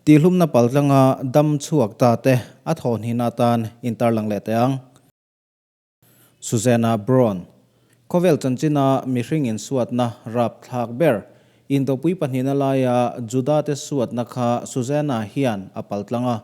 Tihlumna paltlanga dam chhuak ta te a thawhnihna atan intarlang leh teh ang. Susanna Braun, Khawvel chanchina mihring insuatna rapthlak ber, Indopui pahnihna laia Juda te suatna kha Susanna hian a paltlang a,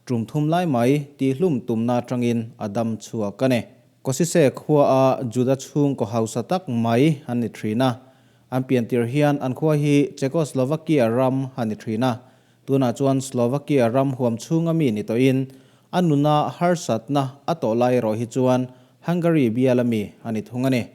tum thum lai mai tihlum tumna atangin a dam chhuak a ni. Kosise khuaa Juda chhungkaw hausa tak mai an ni thin a, An piantir hian an khua hi Czechoslovakia ram a ni thin a, tunah chuan Slovakia ram huam chhunga mi ni tawhin a nuna harsatna a tawh lai erawh hi chuan Hungary biala mi a ni thung a ni.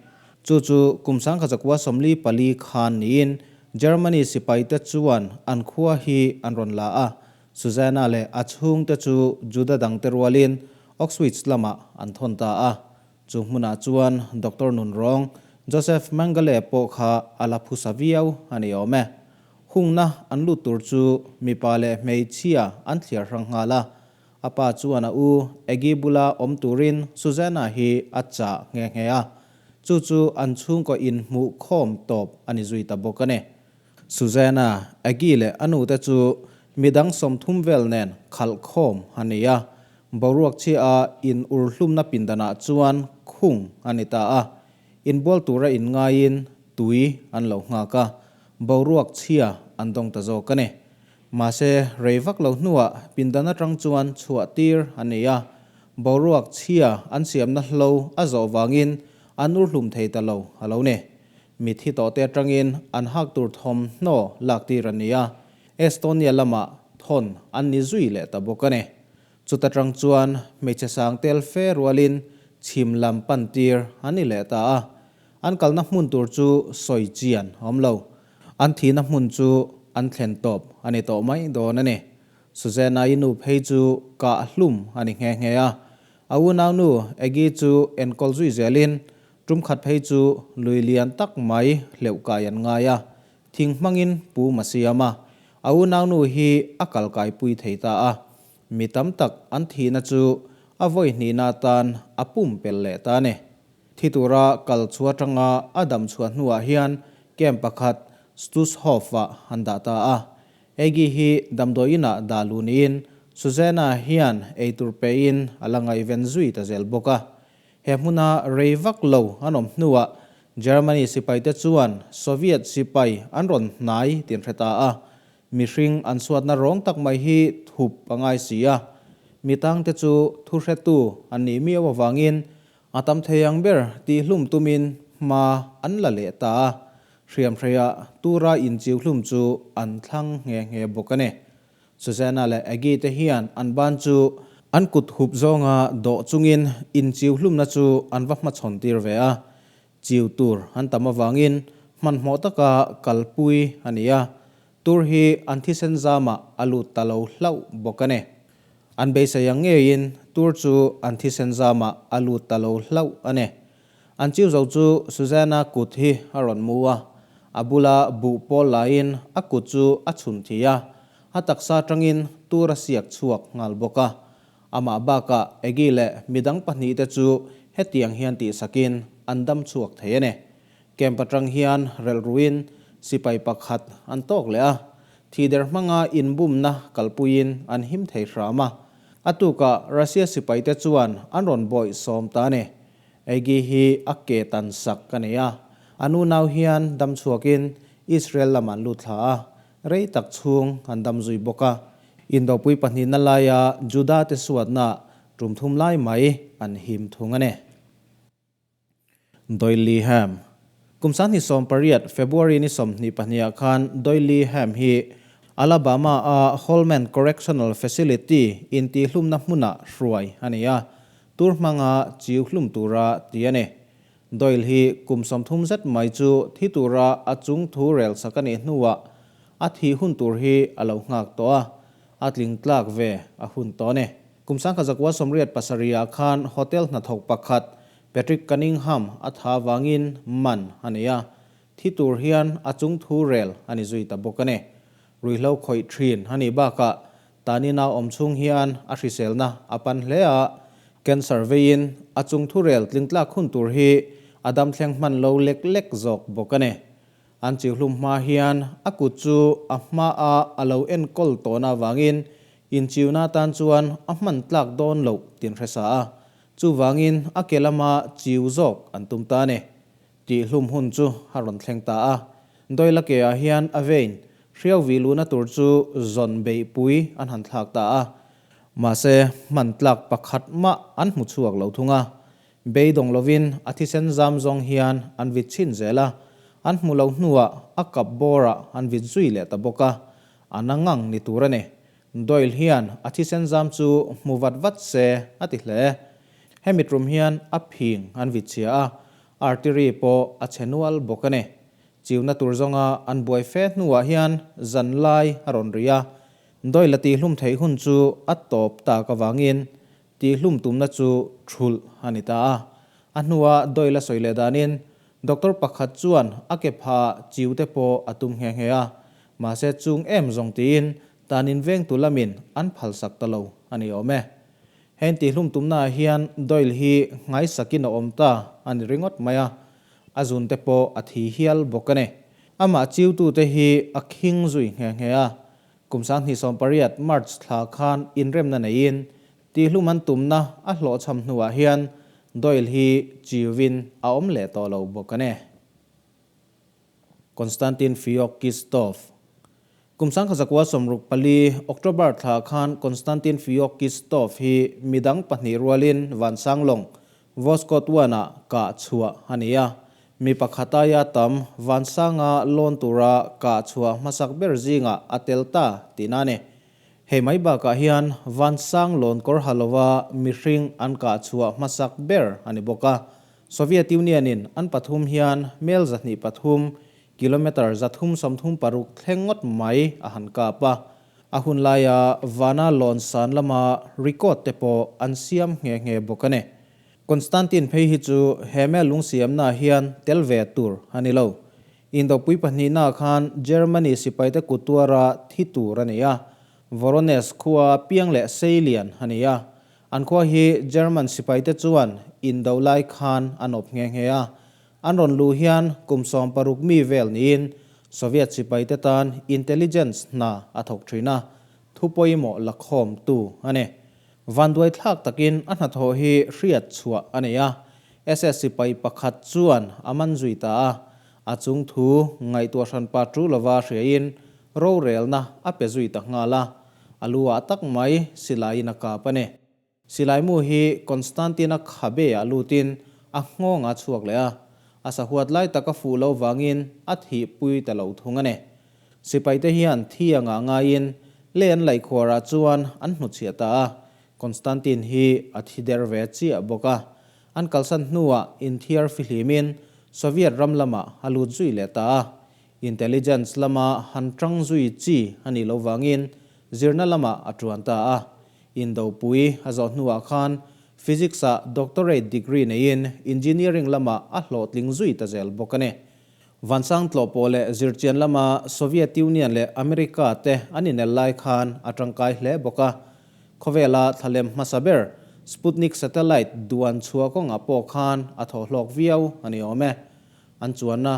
Chu chu kum 1944 khan niin Germany sipaite chuan an khua hi an rawn la a, Susanna leh a chhungte chu Juda dangte rualin Auschwitz lamah an thawn ta a. Chu hmunah chuan Doctor Nunrawng, Joseph Mengele pawh kha a la phusa viau a ni awm e. Hungna an lut tur chu mipa leh hmeichhia an thliar hrang nghal a. A pa chuan a u Aggie bula awm turin Susanna hi a chah nghe nghe a. Chu chu an chhungkaw inhmuh khawm tawp a ni zui ta bawk a ni. Susanna, Aggie leh a nute chu midang 30 vel nen khalh khawm a ni a. Boruak chhia a in ur hlumna pindanah chuan khung a ni ta a, inbual tura inngaiin tui an lo nghak a, boruak chhia an dawng ta zawk a ni. Mahse, rei vak lo hnuah pindan atang chuan chhuah tir a ni a, boruak chhia an siamna hlo a zawh vangin an ur hlum thei ta lo a lo ni. Mitthi tawhte atangin an hak tur thawmhnaw lak tir a ni a, Estonia lamah thawn an ni zui leh ta bawk a ni. Chuta tang chuan hmeichhe sang tel fe rualin chhim lam pan tir an ni leh ta a. An kalna hmun tur chu sawi chian a awm lo. An thihna hmun chu an thlen tawp a ni tawh mai dawn a ni. Susanna-i nu phei chu kah hlum a ni nghe nghe a. A unaunu Aggie chu enkawl zui zelin tum khat phei chu lui lian tak mai hleuh kai an ngai a. Thing hmangin Pu Masiama, a unaunu hi a kal kaipui thei ta a, mi tam tak an thihna chu a vawi hnihna atan a pumpelh leh ta a ni. Thi tura kal chhuah atanga a dam chhuah hnuah hian camp pakhat Stusshof-ah an dah ta a. Aggie hi damdawi inah dah luh niin Susanna hian eitur pein a la ngaihven zui ta zel bawk a. He hmuna rei vak lo an awm hnuah Germany sipaite chuan Soviet sipai an rawn hnai tin hre ta a, mihring an suatna rawng tak mai hi thup a ngai si a. Mi tangte chu thu hretu an nih miau avangin a tam thei ang ber tihhlum tumin hma an la leh ta a, hriamhreia tura inchiuhlum chu an thlang nghe nghe bawk a ni. Susanna leh Aggie te hian an ban chu an kut hup zawnga dawh chungin inchiu hlumna chu an va hmachhawn tir ve a. Chiu tur an tam avangin hmanhmawh taka kalpui a ni a, tur hi an thisen zamah a lut ta lo hlauh bawk a ni. An beisei ang ngeiin tur chu an thisen zamah a lut ta lo hlauh a ni. An chiu zo chu Susanna kut hi a rawn mu a, a bula buh pawl laiin a kut chu a chhun thi a, a taksa atangin tur a siak chhuak nghal bawk a. Amah bakah Aggie leh midang pahnihte chu hetiang hian tihsakin an dam chhuak thei a ni. Camp atang hian relh ruin sipai pakhat an tawk leh a, thider hmanga inbumna kalpuiin an him thei hram a. A tukah Russia sipaite chuan an rawn bawih sawm ta a ni. Aggie hi a ke tan sak a nei a, a nu nau hian dam chhuakin Israel lam an lut thla a, rei tak chhung an dam zui bawk a. Indopui pahnihna laia Juda te suatna tum thum lai mai an him thung a ni. Doily Ham Kum 2018 February ni 22 ah khan Doily Ham hi Alabama a Holman Correctional Facility intihlumna hmunah hruai a ni a, Tur hmanga chiu hlum tura ti a ni. Doyle hi kum 30 zet mai chu thi tura a chung thu rel sak a nih hnuah a thih hun tur hi a lo nghak tawh a, a tling tlak ve a hun tawh a ni. Kum 1987 ah khan hotel hnathawk pakhat Patrick Cunningham a tha vangin man a nei a, thi tur hian a chung thu rel a ni zui ta bawk a ni. Ruihhlo khawih thin a nih bakah Tanina awm chhung hian a hriselna a pan hle a, cancer veiin a chung thurel tlingtlak hun tur hi a damthleng hman lo lek lek zawk bawk a ni. An chiu hlum hma hian a kut chu a hmaa a lo enkawl tawhna avangin inchiuna atan chuan a hman tlak dawn loh tin hre sa a. Chuvangin a ke lama chiu zawk an tum ta a ni. Tihhlum hun chu a rawn thleng ta a. Doyle-a keah hian a vein hriau vih luhna tur chu zawn beihpui an han thlak ta a. Mahse hman tlak pakhat mah an hmu chhuak lo thung a. Beidawng lovin a thisen zam zawng hian an vit chhin zel a, an hmu lo hnuah a kap bawrah an vit zui leh ta bawk a, a na ngang ni tur a ni. Doyle hian a thisen zam chu hmu vat vat se a ti hle. Hemi tum hian a phing an vit chhia a, artery pawh a chhe nual bawk a ni. Chiuna tur zawnga an buai fe hnuah hian zan lai a rawn ri a, Doyle a tihhlum theih hun chu a tawp tak avangin Tihhlum tumna chu thulh a ni ta a. A hnua Doyle a sawi leh danin doctor pakhat chuan a ke pha chiu te pawh a tum nghe nghe a, mahse chung em zawng tiin tan invengtu lamin an phalsak ta lo a ni awm e. Heng tihhlum tumnaah hian Doyle hi nghaisakin a awm ta a ni ringawt mai a, a zun te pawh a thi hial bawk a ni. Amah chiutute hi a khing zui nghe nghe a, Kum 2018 March thla khan inremna neiin tihhlum an tumna a hlawhchham hnuah hian Doyle hi chiuvin a awm leh tawh lo bawk a ni. Konstantin Feoktistov Kum 1964 October thla khan Konstantin Feoktistov hi midang pahnih rualin Vansanglawng Voskhod 1-ah kah chhuah a ni a, mi pakhat aia tam Vansanga lawn tura kah chhuah hmasak ber zingah a tel ta tihna a ni. Hei mai bakah hian Vansang lawn kawr ha lova mihring an kah chhuah hmasak ber a ni bawk a. Soviet Union-in an pathum hian mel 203, kilometre 336 thleng ngawt mai a han kap a. A hun laia Vana lawn san lama record te pawh an siam nghe nghe bawk a ni. Constantine phei hi chu he mel lung siamnaah hian tel ve tur a ni lo. Indopui pahnihnaah khan Germany sipaite kut tuara thi tur a ni a, Voronezh khua piang leh sei lian a ni a. An khua hi German sipaite chuan indo lai khan an awp nghe nghe a. An rawn luh hian kum 16 mi vel niin Soviet sipaite tan intelligence hna a thawk thin a, thu pawimawh la khawmtu a ni. Vanduai thlak takin a hnathawh hi hriat chhuah a nei a, SS sipai pakhat chuan a man zui ta a, a chung thu ngaihtuah hranpa tu lova hriain rorelna a pe zui ta nghal a, a lu ah tak mai silaiin a kap a ni. Silaimu hi Constantine-a khabe-ah lutin a nghawng a chhuak leh a, a sahuat lai tak a fuh lo vangin a thihpui ta lo thung a ni. Sipaite hian thi anga ngaiin lei an laihkhuarah chuan an hnutchhiah ta a, Constantine hi a thi der ve chiah bawk a. An kalsan hnuah inthiar fihlimin Soviet ram lamah a lut zui leh ta a, intelligence lama han tang zui chi a nih loh vangin zirna lamah a tuan ta a. Indopui a zawh hnuah khan Physics-ah doctorate degree neiin engineering lamah a hlawhtling zui ta zel bawk a ni. Vansang tlawh pawh leh zirchian lama Soviet Union leh America te an inel lai khan a tangkai hle bawk a. Khawvela thlalem hmasa ber Sputnik satellite duan chhuah kawngah pawh khan a thawhhlawk viau a ni awm e. An chuanna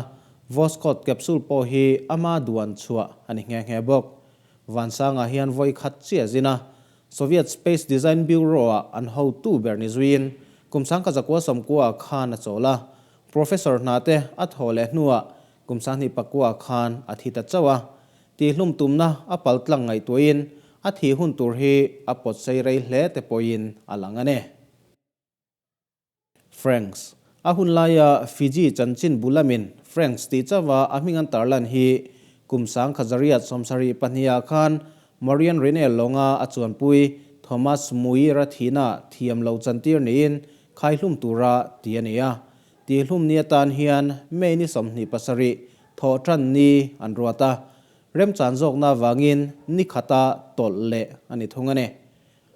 Voskhod capsule pawh hi ama duan chhuah a ni nghe nghe bawk. Vansangah hian vawi khat chiah zin a, Soviet Space Design Bureau-ah an hotu ber ni zuiin kum 1990 khan a chawl a, Professor hna te a thawh leh hnuah kum 2009 khan a thi ta chauh a. Tihhlum tumna a pal tlang ngaihtuahin a thih hun tur hi a pawt sei rei hle te pawhin a lang a ni. Franks. A hun laia Fiji chanchin bu lamin Franks tih chauha a hming an tarlan hi kum 1772 khan Marion Rene lawnga a chuanpui Thomas Muir-a thihna thiam lo chantir niin khaihlum tura ti a ni a. Tihhlum ni atan hian May ni 27 thawh tan ni an ruat a, remchan zawkna avangin ni khata tawlh leh a ni thung a ni.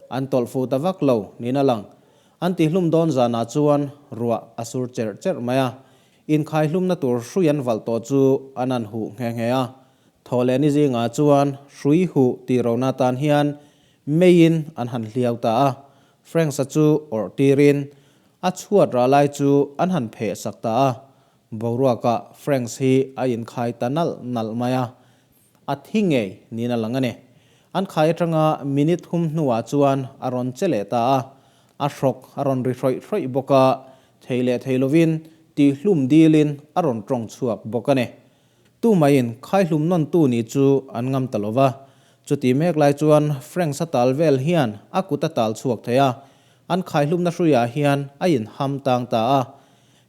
An tawlh fuh ta vak lo niin a lang. An tihlum dawn zanah chuan ruah a sur cherh cherh mai a. Inkhaihlumna tur hrui an valh tawh chu an an huh nghe nghe a. Thaw leh ni zingah chuan hrui huh tih rona tan hian meiin an han hliau ta a. Franks-a chu awrh tirin a chhuat rah lai chu an han pheh sak ta a. Boruakah Franks hi a inkhai ta nalh nalh mai a, a thi ngei niin a lang a ni. An khai atanga minute thum hnuah chuan a rawn che leh ta a, a hrawk a rawn ri hrawih hrawih bawk a, thei leh thei lovin tihhlum dilin a rawn tawng chhuak bawk a ni. Tumaiin khaihlum nawntu nih chu an ngam ta lo va, chuti mek lai chuan Franks a tal vel hian a kut a tal chhuak thei a, an khaihlumna hruiah hian a inham tang ta a.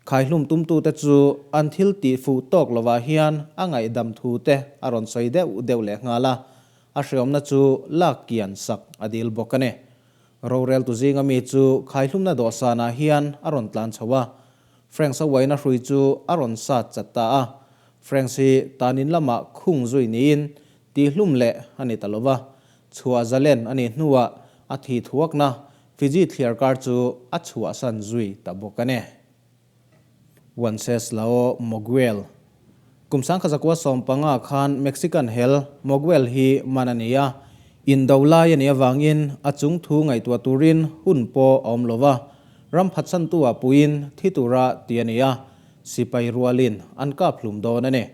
Khaihlum tumtute chu an thil tih fuh tawk lovah hian a ngaihdam thu te a rawn sawi deuh deuh leh nghal a, a hreawmna chu lak kian sak a dil bawk a ni. Roreltu zinga mi chu khaihlumna dawhsanah hian a rawn tlan chho a, Franks a uaina hrui chu a rawn sat chat ta a. Franks hi tanin lamah khung zui niin tihlum leh a ni ta lova, chhuah zalen a nih hnuah a thi thuakna Fiji thliarkar chu a chhuahsan zui ta bawk a ni. Wenceslao Moguel Kum sangkha zakua 15 khan Mexican hel Moguel hi man a ni a, indo lai a nih avangin a chung thu ngaihtuah turin hun pawh a awm lo va, ram phatsantu ah puiin thi tura ti a ni a, sipai rualin an kap hlum dawn a ni.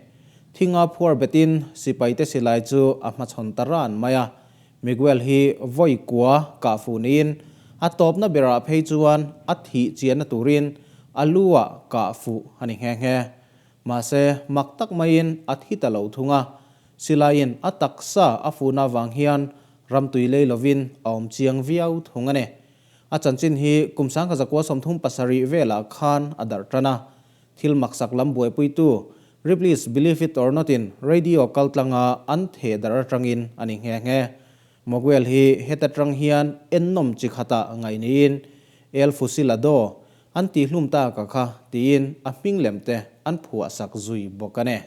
Thinga phuar betin sipaite silai chu a hmachhawn ta ran mai a, Miguel hi vawi kua kah fuh niin a tawpna berah phei chuan a thih chianna turin a lu ah kah fuh a ni nghe nghe. Mahse, mak tak maiin a thi ta lo thung a, silaiin a taksa a fuhna avang hian ramtui lei lovin a awm chiang viau thung a ni. A chanchin hi kum 1937 velah khan a darh tan a, Thil maksak lam buaipuitu Ripley's Believe It or Not in radio kaltlanga an theh darh atangin a ni nghe nghe. Moguel hi heta tang hian ennawm chi khatah ngaih niin El Fusilado an tihlum ta ka kha tiin a hming lem te an phuahsak zui bawk a ni.